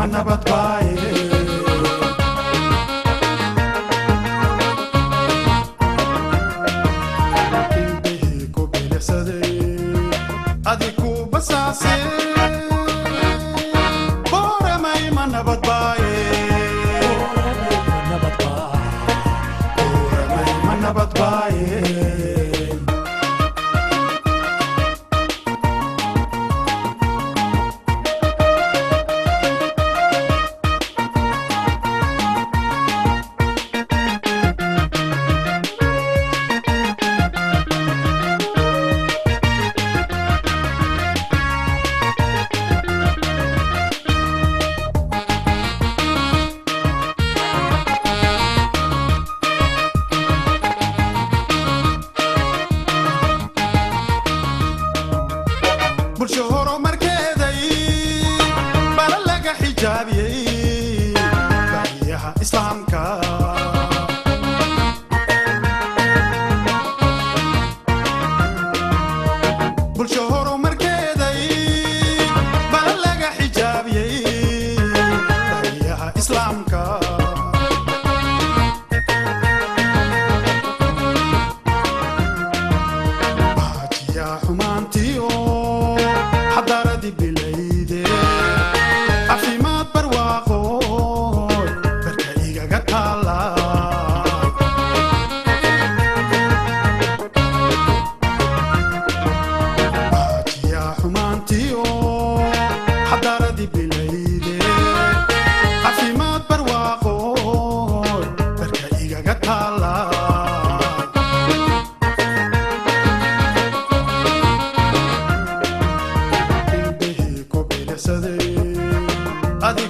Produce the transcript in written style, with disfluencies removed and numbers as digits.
Ma nabad baaye? Indhihii ku bilicsaday, adi ku basaase. Booramay ma nabad baaye? Booramay ma nabad baaye? Bulsho horumarkeeday bala laga xijaabiyey baahiyaha Islaamka. Bulsho horumarkeeday bala laga xijaabiyey baahiyaha Islaamka. Baajiya xumaantiyo xadaradii bilayde, caafimaad barwaaqo barka igaga taala. Baajiya xumaantiyo xadaradii bilayde, caafimaad barwaaqo barka igaga taala. Indhihii ku bilicsaday, adi